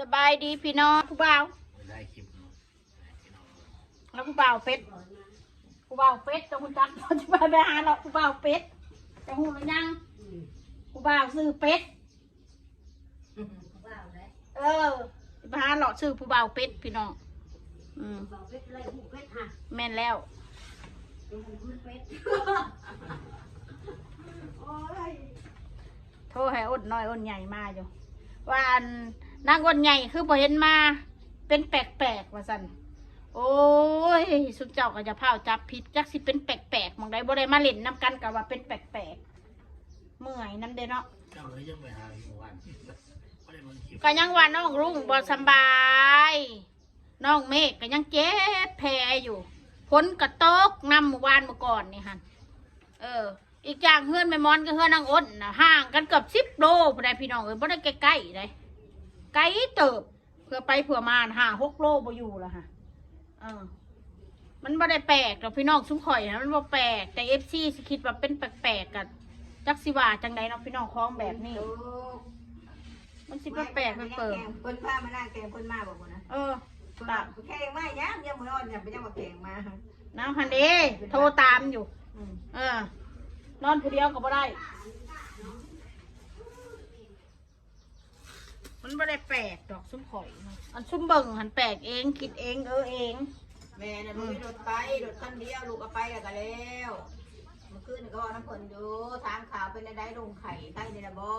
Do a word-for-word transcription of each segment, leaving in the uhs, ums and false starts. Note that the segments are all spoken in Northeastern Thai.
สบายดีพี่น้องผู้บ่าว ได้คลิปเนาะ แล้วผู้บ่าวเป็ด ผู้บ่าวเป็ดจะฮู้จัก จะไปไปหาเลาะผู้บ่าวเป็ด จะฮู้หรือยัง ผู้บ่าวชื่อเป็ด เออ ไปหาเลาะชื่อผู้บ่าวเป็ดพี่น้อง อืม แม่นแล้ว โทรให้อ้นน้อยอ้นใหญ่มาอยู่ ว่าอันนางอ้นใหญ่คือบ่เห็นมา เป็นแปลกๆ ว่าซั่น โอ้ย สุมเจ้าก็จะพาจับผิด จักสิเป็นแปลกๆ หม่องใดบ่ได้มาเล่นนำกันก็ว่าเป็นแปลกๆ เมื่อยนำเด้เนาะ เจ้าเลยยังไปหาอยู่วัน บ่ได้เบิ่งคลิป ก็ยังว่าน้องรุ่งบ่สำบาย น้องเมฆก็ยังเจ็บแผลอยู่ ฝนก็ตกนำเมื่อวานเมื่อก่อนนี่หั่น เออ อีกอย่างเฮือนแม่มอนกับเฮือนนางอ้นน่ะ ห่างกันเกือบสิบโลพุ้นใดพี่น้องเอ้ย บ่ได้ใกล้ๆ ใด ไกลเติบ เพื่อไปเพื่อมาน่ะ ห้าหกโลบ่อยู่ละฮะ เออ มันบ่ได้แปลกดอกพี่น้อง ซุมข่อยนะ มันบ่แปลก แต่ เอฟซี สิคิดว่าเป็นแปลกๆ กัน จักสิว่าจังใดเนาะพี่น้อง ของแบบนี้ มันสิแปลกๆ แปลกๆ เพิ่นพามานั่งแกงเพิ่นมาบอกว่านะ เออ เพิ่นว่าแกงมายัง ยังบ่นอน ยังไปยังว่าแกงมา น้ำหันเด้ โทรตามอยู่ อืม เออ นอนผู้เดียวก็บ่ได้ มันบ่ได้แปลกดอกซุมข่อยนะ อันซุมเบิ่งหันแปลกเอง คิดเอง เออเอง แม่น่ะ อืม บ่มีรถไป รถคันเดียว ลูกก็ไปแล้วก็แล้ว เมื่อคืนนี่ก็เว้านำเพิ่นอยู่ ถามข่าวเป็นจั่งใด ลงไข่ไข่นี่ล่ะบ่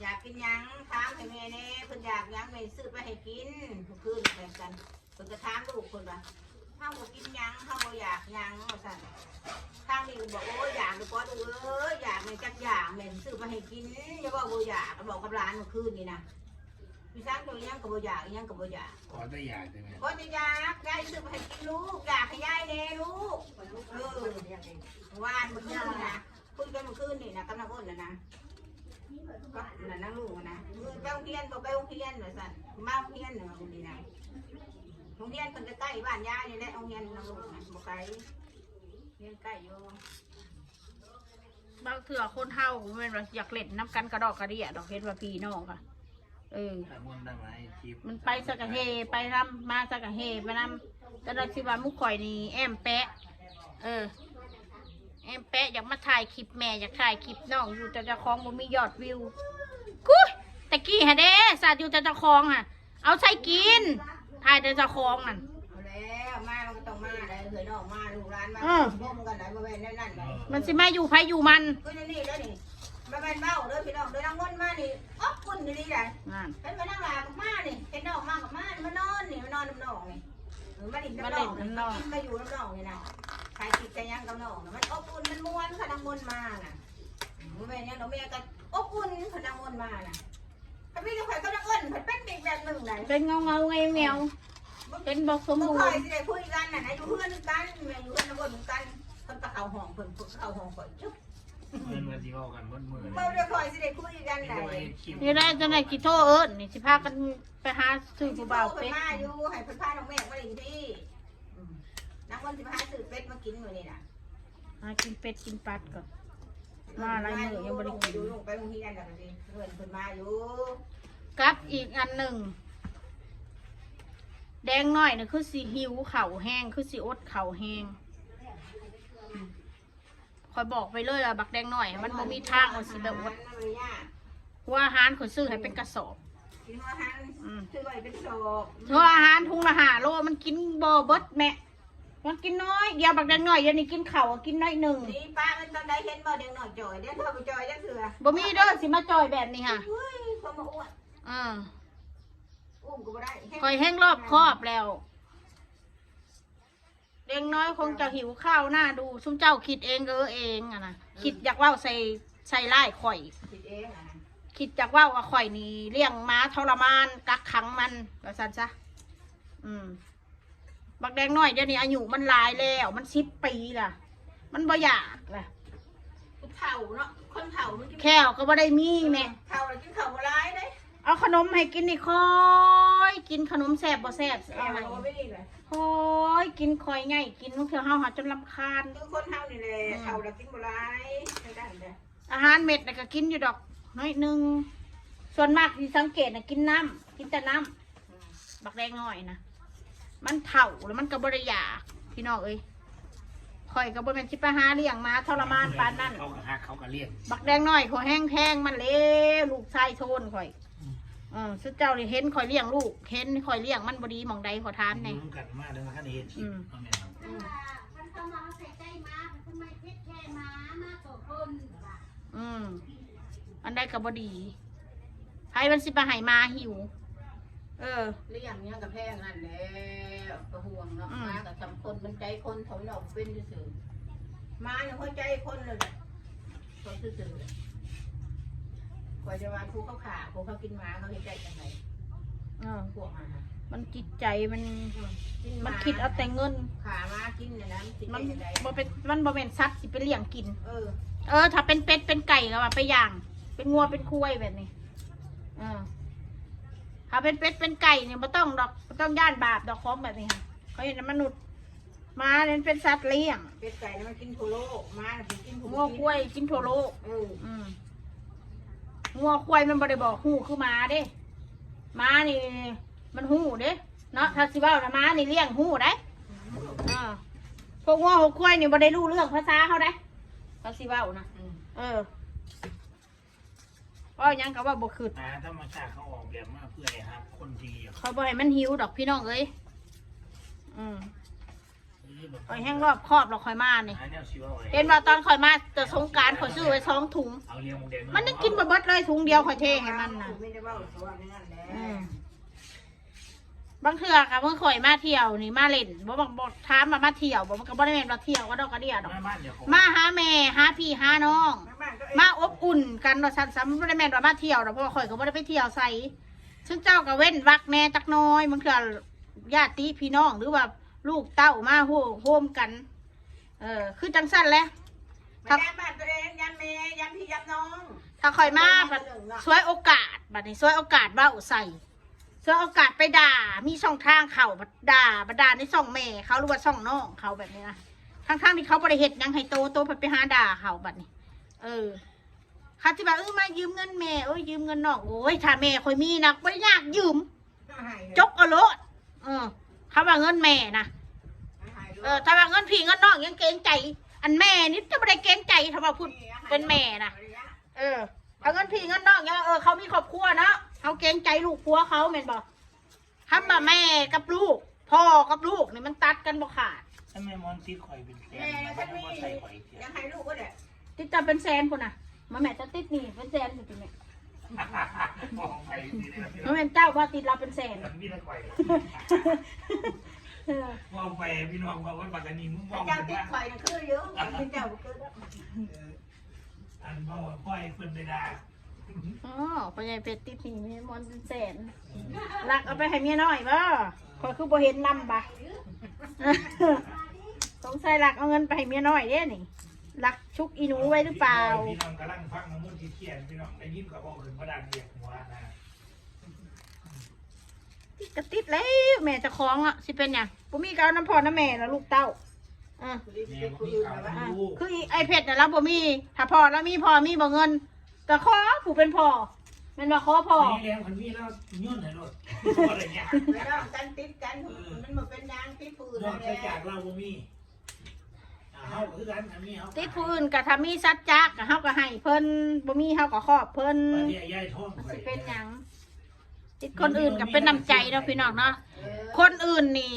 อยากกินหยัง ถามให้แม่แหน่ เพิ่นอยากหยัง แม่ซื้อไปให้กิน เมื่อคืนแบ่งกัน เพิ่นก็ถามลูกเพิ่นว่า เฮาบ่กินหยัง เฮาบ่อยากหยัง ว่าซั่น ทางนี้ก็บอก โอ้ย อยากอยู่บ่ลูกเอ้ย อยากแม่จักอยาก แม่สิซื้อมาให้กิน อย่าเว้าบ่อยาก ก็บอกกับหลานเมื่อคืนนี่นะ มีช้างตัวหยังก็บ่อยาก อีหยังก็บ่อยาก ขอแต่อยากใช่ไหม ขอแต่อยาก ยายซื้อมาให้กินลูก อยากให้ยายแหน่ลูก เออ วานเมื่อคืนนี่นะ คุยกันเมื่อคืนนี่นะ กับนางอ้นน่ะนะ กับนางลุงน่ะนะ เออ ไปโรงเรียนบ่ ไปโรงเรียน ว่าซั่น มาโรงเรียนน่ะ มื้อนี้นะ โรงเรียนเพิ่นก็ใกล้บ้านยายนี่แหละ โรงเรียนนางลุงน่ะ บ่ไกล เรียนใกล้อยู่ บางเทื่อคนเฮาบ่แม่นว่าอยากเล่นนำกันกระดอกกระเดี้ยดอก เห็นว่าพี่น้องอะ เออ แต่มนต์ได้ไหม คลิป มันไปไสกะเฮไปนำ มาไสกะเฮไปนำ แต่เราสิว่าหมู่ข่อยนี่แอมแปะ เออ แอมแปะอยากมาถ่ายคลิปแม่ อยากถ่ายคลิปน้อง อยู่แต่เจ้าของบ่มียอดวิว กุ๊ย ตะกี้หะเด้ สาดอยู่แต่เจ้าของหะ เอาใส่กิน ถ่ายแต่เจ้าของนั่น เอาแล้ว มามันก็ต้องมาได้ เอ้ยน้องมา ลูกหลานมา เออ พร้อมกันได้ บ่แม่นแนวนั้นได้ มันสิมาอยู่ไผอยู่มัน คือแนวนี้แล้วนี่ บ่แม่นเว้าเด้อพี่น้องเด้อ นางมนต์มานี่ อบอุ่นอีหลีได้ นั่น เป็นว่านางหลาก็มานี่ เป็นน้องมาก็มานี่ มานอนนี่ มานอนนำน้องนี่ เออ มาเล่นนำน้องนี่ มาเล่นนำน้อง มากินมาอยู่นำน้องนี่นะ ถ่ายคลิปถ่ายหยังกับน้องนะ มันอบอุ่น มันม่วนค่ะ นางมนต์มาน่ะ บ่แม่นหยังดอก แม่ก็อบอุ่นค่ะ นางมนต์มาน่ะ ถ้ามีแต่ข่อยกับนางอ้น มันเป็นอีกแบบหนึ่งไหน เป็นเงาเงาแมวแมว เป็นบ่สมบูรณ์ บ่ค่อยสิได้คุยกันน่ะนะ อยู่เฮือนกัน แม่อยู่เฮือนนางอ้นกัน เพิ่นก็เข้าห้องเพิ่น เพิ่นก็เข้าห้องข่อย จุ๊บ เพิ่นว่าสิเว้ากันเบิดมื้อเลย เว้าเดี๋ยวข่อยสิได้คุยกันไหน นี่ได้จังได๋สิโทรเอิ้นนี่ สิพากันไปหาซื้อผู้บ่าวเป็ด เพิ่นมาอยู่ ให้เพิ่นพาน้องแม่มาเล่นพี่ อืม นางอ้นสิมาหาซื้อเป็ดมากินมื้อนี้น่ะ หากินเป็ดกินปัดก่อน มาหลายมื้อยังบ่ได้กิน ลงไปโรงเรียนแล้วก็สิเอิ้นเพิ่นมาอยู่ กับอีกอันหนึ่ง แดงน้อยน่ะคือสิหิวข้าวแฮง คือสิอดข้าวแฮง ข้อยบอกไปเลยว่าบักแดงน้อย มันบ่มีทางว่าสิแบบอด หัวอาหารข้อยซื้อให้เป็นกระสอบ กินหัวอาหาร อืม ซื้อไว้เป็นสอบ หัวอาหารถุงละห้าโล มันกินบ่เบิดแม่ มันกินน้อยเดียว บักแดงน้อยเดี๋ยวนี้กินข้าวกินน้อยหนึ่ง นี่ป้ามันตอนใดเห็นบ่แดงน้อยจ่อย เดี๋ยวเธอไปจ่อยจักเทื่อ บ่มีเด้อสิมาจ่อยแบบนี้ค่ะ เฮ้ย คนมาอ้วน อ่า อุ้มก็บ่ได้ ข่อยแฮงรอบคอบแล้ว เด็กน้อยคงจะหิวข้าวหน้าดู ซุมเจ้าคิดเองเออเองอะนะ คิดอยากเว้าใส่ ใส่ร้ายข่อย คิดเองอะนะ คิดอยากเว้าว่าข่อยนี่เลี้ยงหมาทรมาน กักขังมัน ว่าซั่นซะ อืม บักแดงน้อยเดี๋ยวนี้อายุมันหลายแล้ว มันสิบปีล่ะ มันบ่อยากล่ะ ผู้เฒ่าเนาะ คนเฒ่ามันกิน แข้วก็บ่ได้มีแม่ เฒ่าแล้วกินข้าวบ่หลายเด้ เอาขนมให้กินนี่ ค่อยกินขนมแซ่บบ่แซ่บสิเอาให้ เฒ่าบ่มีเลย ค่อยกินค่อยใหญ่กิน บางเทื่อเฮาหาจนรำคาญ คือคนเฮานี่แหละ อืม เฒ่าแล้วกินบ่หลาย ไม่ได้เด้อ อาหารเม็ดน่ะก็กินอยู่ดอก น้อยหนึ่ง ส่วนมากที่สังเกตน่ะกินน้ำ กินแต่น้ำ บักแดงน้อยนะ มันเฒ่าแล้วมันก็บ่ได้อยาก พี่น้องเอ้ย ข่อยก็บ่แม่นสิไปหาเลี้ยงหมาทรมานปานนั้น เขาก็ฮักเขาก็เลี้ยง บักแดงน้อยข่อยแฮงแพงมันเลย ลูกชายโทนข่อย อืม เออ สุดเจ้านี่เห็นข่อยเลี้ยงลูก เห็นข่อยเลี้ยงมันบ่ดีหม่องใด ขอถามแหน่ อยู่นำกันมาแล้วมันก็ได้เห็น อืม เอาแม่นบ่ อืม มันเข้ามาเอาใส่ใจหมา มันทำไมเทคแคร์หมา หมาก็คน อืม อันใดก็บ่ดี ไผมันสิไปให้หมาหิว เออ เลี้ยงหยังก็แพงนั่นแหละ บ่ห่วงเนาะ อืม หมาก็สำคน มันใจคน เขาเนาะ เป็นซื่อๆ หมาเนี่ยหัวใจคนเลยแหละ คนซื่อๆ ข่อยจะว่าผู้เขาฆ่า ผู้เขากินหมา เขาเฮ็ดได้จังได๋ เออ พวกมันน่ะ มันจิตใจมัน อืม กินหมา มันคิดเอาแต่เงิน ฆ่าหมากินน่ะนะ มันสิ มัน เป็นจังได๋ บ่เป็น มันบ่แม่นสัตว์สิไปเลี้ยงกิน เออ เออ ถ้าเป็นเป็ดเป็นไก่ก็ว่าไปย่าง เป็นงัวเป็นควายแบบนี้ เออ ถ้าเป็นเป็ดเป็นไก่เนี่ยบ่ต้องดอก บ่ต้องย้านบาปดอก ของแบบนี้ค่ะ เขาเห็นมนุษย์ หมาเนี่ยมันเป็นสัตว์เลี้ยง เป็ดไก่เนี่ยมันกินทั่วโลก หมาเนี่ยมันกินทั่ว งัวควายกินทั่วโลก เออ อืม งัวควายมันบ่ได้บอกฮู้คือหมาเด้ หมานี่มันฮู้เด้ เนาะ ถ้าสิเว้านะ หมานี่เลี้ยงฮู้ได้ อ่า พวกงัวพวกควายนี่บ่ได้รู้เรื่องภาษาเขาได้ เขาสิเว้านะ อืม เออ เว้าหยังก็เว้าบ่คิด หาธรรมชาติเขาออกแบบมาเพื่อให้ฮักคนที่ เขาบ่ให้มันหิวดอกพี่น้องเอ้ย อืม เออ ข่อยแฮงรอบคอบแล้วข่อยมานี่ หาแนวสิเว้าให้ เห็นว่าตอนข่อยมาแต่สงกรานต์ข่อยซื้อไว้สองถุง เอาเลี้ยงแดง มันยังกินบ่เบิดเลย ถุงเดียวข่อยเทให้มันน่ะ ไม่ได้เว้าตัวนั่นแหละ อืม บางเทื่อก็เมื่อข่อยมาเที่ยวนี่ มาเล่น บ่ บ่ บ่ถามว่ามาเที่ยวบ่ มันก็บ่ได้แม่นว่าเที่ยวกะด้อกะเดี้ยดอก มาบ้านเจ้าของ มาหาแม่ หาพี่ หาน้อง มาบ้านก็เอง มาอบอุ่นกันว่าซั่นซะ มันบ่ได้แม่นว่ามาเที่ยวดอก เพราะว่าข่อยก็บ่ได้ไปเที่ยวไส ซึ่งเจ้าก็เว้นวรรคแหน่จักหน่อย บางเทื่อญาติพี่น้อง หรือว่าลูกเต้ามาโฮ โฮมกัน เออ คือจังซั่นแหละ มายามบ้านตัวเอง ยามแม่ ยามพี่ ยามน้อง ถ้าข่อยมา เออ บัด เออ เนาะ ฉวยโอกาส บัดนี้ฉวยโอกาสเว้าใส่ ฉวยโอกาสไปด่า มีช่องทางเข้าบัดด่า บัดด่าในช่องแม่เขาหรือว่าช่องน้องเขาแบบนี้นะ ทั้งๆที่เขาบ่ได้เฮ็ดหยังให้โต โตพัดไปหาด่าเขาบัดนี้ เออ เขาสิว่า เออ มายืมเงินแม่ เอ้ย ยืมเงินน้อง โอ้ย ถ้าแม่ข่อยมีนะ บ่ได้ยากยืม จกเอาโลด เออ เขาว่าเงินแม่นะ เออ ถ้าว่าเงินพี่เงินน้องยังเกรงใจ อันแม่นี่จะบ่ได้เกรงใจ ถ้าว่าพูดเป็นแม่นะ เออ ถ้าเงินพี่เงินน้องเนี่ย เออ เขามีครอบครัวเนาะ เขาเกรงใจลูกผัวเขาแม่นบ่ คำว่าแม่กับลูก พ่อกับลูกนี่มันตัดกันบ่ขาด ถ้าแม่มอนติดข่อยเป็นแสน แม่นะ มันก็บ่ใส่ข่อยเสีย ยังให้ลูกก็ได้ ติดเจ้าเป็นแสนพุ้นน่ะ มาแม่จะติดหนี้เป็นแสนอยู่ติแม่ มองไปสิเนี่ย บ่แม่นเจ้าว่าติดเราเป็นแสน มีแต่ข่อย เออ มองไปพี่น้องว่า ว่าปากกานีมึงมอง เจ้าติดข่อยน่ะคืออยู่ เป็นเจ้าบ่คือดอก เออ อันเว้าว่าปล่อยเพิ่นไปด่า อ๋อ พ่อใหญ่เพชรติดหนี้แม่มอนเป็นแสน ลักเอาไปให้เมียน้อยบ่ ข่อยคือบ่เห็นนำบ่ สงสัยลักเอาเงินไปให้เมียน้อยเด้นี่ ลักชุกอีหนูไว้หรือเปล่า พี่น้องกำลังฟังมะม่วงที่เขียน พี่น้องได้ยินก็บอกถึงประดานเรียกหัวนะ ติดก็ติดแล้ว แม่เจ้าของอ่ะ สิเป็นหยัง บ่มีก็เอาน้ำพ่อน้ำแม่แล้วลูกเต้า อ่ะ แม่บ่มีเขา อ่ะ ลูก คืออีไอ้เพชรน่ะ เราบ่มี ถ้าพ่อเรามี พ่อมีบ่เงิน ก็ขอผู้เป็นพ่อ แม่นว่าขอพ่อ แม่เลี้ยงมันมีแล้วย่นให้โลด บ่ได้ยาก ไปนอกกันติดกัน เออ มันบ่เป็นหยัง ติดผู้อื่น นอกจากเราบ่มี อ่า เฮาคือกัน ถ้ามีเฮา ติดผู้อื่นก็ถ้ามีสัจจะก็เฮาก็ให้เพิ่น บ่มีเฮาก็ขอบเพิ่น ประเดี๋ยวยายท้อง มันสิเป็นหยัง ติดคนอื่นก็เป็นน้ำใจเนาะพี่น้องเนาะ เออ คนอื่นนี่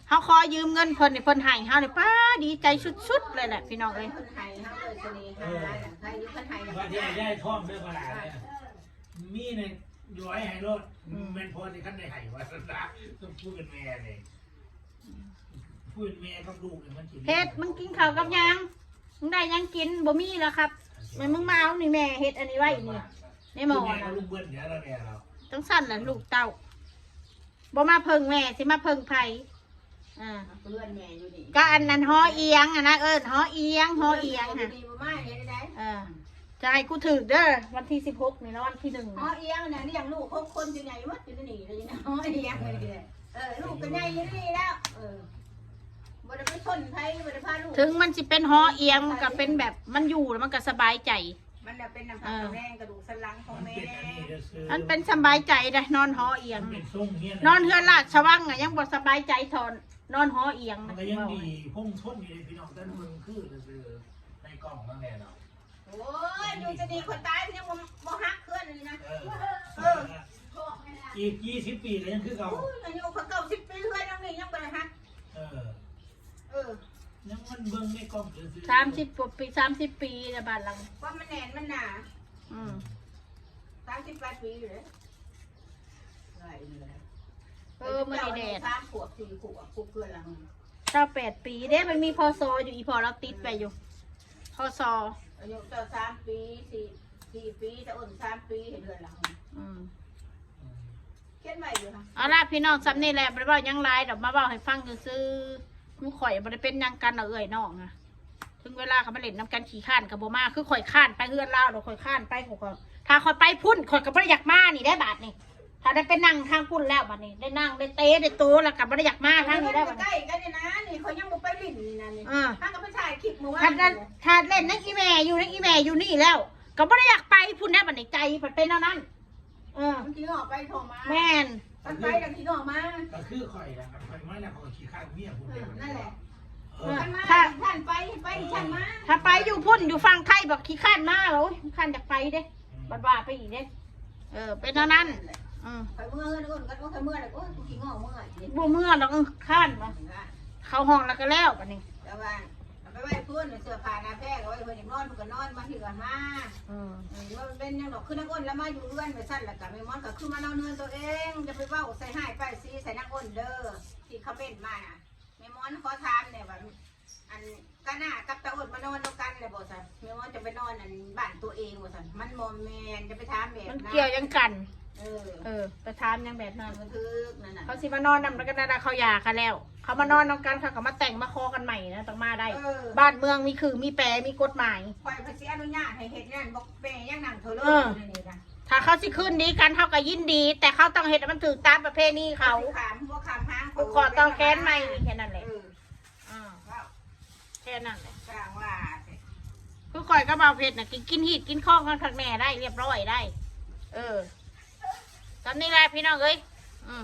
เฮาขอยืมเงินเพิ่นนี่ เพิ่นให้เฮานี่ ป๊า ดีใจสุดๆเลยแหละพี่น้องเอ้ย เพิ่นให้เฮาเลยเสน่หา เออ ใครอยู่เพิ่นให้ ประเดี๋ยวยายท้องเด้อ บ่หลายเด้อ มีเนี่ยร้อยให้โลด อืม แม่นพอที่คันได้ให้ว่าซั่นซะ ผู้เป็นแม่นี่ ผู้เป็นแม่กับลูกนี่มันสิ เพชร มึงกินข้าวกับหยัง มึงได้หยังกิน บ่มีแล้วครับ แม่นมึงมาเอานี่ แม่เฮ็ดอันนี้ไว้นี่ ในหม้อ แม่ น่ะ ก็ลูกเบิ้ลเดี๋ยวแล้วแม่เรา จังซั่นล่ะลูกเต้า บ่มาเพิ่งแม่ สิมาเพิ่งไผ อ่า เพื่อนแม่อยู่นี่ ก็อันนั้นหอเอียงอะนะ เอิ้นหอเอียง หอเอียง อยู่ น่ะ นี่บ่มาเฮ็ดได้ เออ จะให้กูถืกเด้อ วันที่สิบหกนี่นะ วันที่หนึ่ง หอเอียงน่ะเลี้ยงลูกหกคนอยู่ใหญ่หมดอยู่นี่เลยนะ หอเอียงเลยเนี่ย เออ ลูกก็ใหญ่อยู่นี่แล้ว เออ บ่ได้ไปชนไผ บ่ได้พาลูก ถึงมันสิเป็นหอเอียง มันก็เป็นแบบ มันอยู่แล้วมันก็สบายใจ มันน่ะเป็นน้ำ เอ ผัก อ กระแมงกระดูกสันหลังของ มัน แม่ เป็นอันนี้เด้อซื้อ มันเป็นสำบายใจได้นอนหอเอียง มันเป็นทรงเฮียน นอนเฮือนราชวังอะยังบ่สบายใจเท่านอนหอเอียง มันก็ยังดีพงทนอยู่เลยพี่น้องแต่เมืองคือซื้อในกล่องนั่นแหละเนาะ โอ้ยอยู่จะดีคนตายมันยังบ่บ่ฮักเพื่อนเลยนะ เออ เออ อีกยี่สิบปีก็ยังคือเก่า โอ้ยอายุเขาเก้าสิบปีเพื่อนยังนี่ยังบ่ได้ฮัก เออ เออ ยังมันเบิ่งในกล่องซื่อๆ สามสิบกว่าปีสามสิบปีในบ้านหลัง ว่ามันแน่นมันหนา อืม สามสิบแปดปีเลยหลายเลย เออมันแดด สามขวบสี่ขวบคุกเพื่อนหลัง เจ้าแปดปีเด้มันมีพศอยู่อีพอเราติดไปอยู่พศ อายุเจ้าสามปีสี่สี่ปีจะอ่อนสามปีเห็นเดือนหลัง อืม เขียนไว้อยู่ค่ะ เอาล่ะพี่น้องซ้ำนี่แหละบ่ได้เว้าหยังหลายดอกมาเว้าให้ฟังซื่อๆหมู่ข่อยบ่ได้เป็นหยังกันดอกเอื้อยน้องนะถึงเวลาเขามาเล่นน้ำกันขี้ข้านก็บ่มาคือข่อยข้านไปเฮือนลาวดอกข่อยข้านไปข่อยก็ถ้าข่อยไปพุ่นข่อยก็บ่ได้อยากมานี่ได้บาดนี่ถ้าได้ไปนั่งทางพุ่นแล้วบาดนี้ได้นั่งได้เตะได้โตแล้วก็บ่ได้อยากมาทางนี้ได้บาด ใกล้ นี้ กันเนี่ยนะนี่เขายังบ่ไปลินนี่นะนี่ อ่า ถ้าก็ไปถ่ายคลิปเมื่อวา ถ้าน ถ้าถ้าเล่นในอีแม่อยู่ในอีแม่อยู่นี่แล้ว ก็บ่ได้อยากไปพุ่นได้บาดนี้ใจมันเป็นแนวนั้น เออ มันกินออกไปโทรมา แม่น มันไปกันกินออกมา ก็คือข่อยนะข่อยมาแล้วข่อยขี้ข้านเมียพูดเดียว นั่นแหละ เออ ท่านมาท่านไปไปท่านมา ถ้าไปอยู่พุ่นอยู่ฝั่งไทยบอกขี้ข้านมาโอ้ยขี้ข้านอยากไปเด้บัดว่าไปอีกเด้เออ เป็นแนวนั้นอืม ไปเมื่อเฮือนก่อนก็ไปเมื่อแล้วก็ขี้งอเมื่ออีก บ่เมื่อหรอกเออข้านมาเข้าห้องแล้วก็แล้วบัดนี้ แต่ว่าเอาไปไว้เพื่อนเสื้อผ้าหน้าแพร่ก็ไว้เพื่อนนอนเพื่อนก็นอนมาที่กันมา อืม เออมันเป็นยังดอกขึ้นนักอ้นแล้วมาอยู่เพื่อนไปสั้นแล้วก็แม่มอนก็ขึ้นมานอนเฮือนตัวเอง จะไปเว้าใส่ให้ไปสีใส่นักอ้นเด้อที่คอมเมนต์มาน่ะแม่มอนขอถามเนี่ยว่าอันกะหน้ากับตาอ้นมานอนนำกันเลยบอกซะแม่มอนจะไปนอนอันบ้านตัวเองว่าซั่นมันบ่แม่นจะไปถามแบบ มัน นั้น เกี่ยวยังกัน เออ เออ ไปถามยังแบบนั้น มันถืกนั่นน่ะ เขาสิมานอนนำกันนะเขาหย่ากันแล้ว เขามานอนนำกันเขาก็มาแต่งมาคอกันใหม่นะต้องมาได้ เออ บ้านเมืองมีคือมีแปรมีกฎหมาย ข่อยก็สิอนุญาตให้เฮ็ดงานบอกแม่ยังนั่งเธอเล เออ ยนี่นะ ถ้าเขาสิคืนดีกันเขาก็ยินดี แต่เขาต้องเฮ็ดให้มันถืกตามประเพณีเขา สิขามหัวขามหาง ผูกคอต่อแขนใหม่แค่นั้นแหละ เออ อ่า ว่า แค่นั้นแหละ กลางว่า คือข่อยก็บ่าวเพชรน่ะกินกินหีดกินข้องกันคักแน่ได้เรียบร้อยได้ เออตอนนี้แหละพี่น้องเอ้ยอืม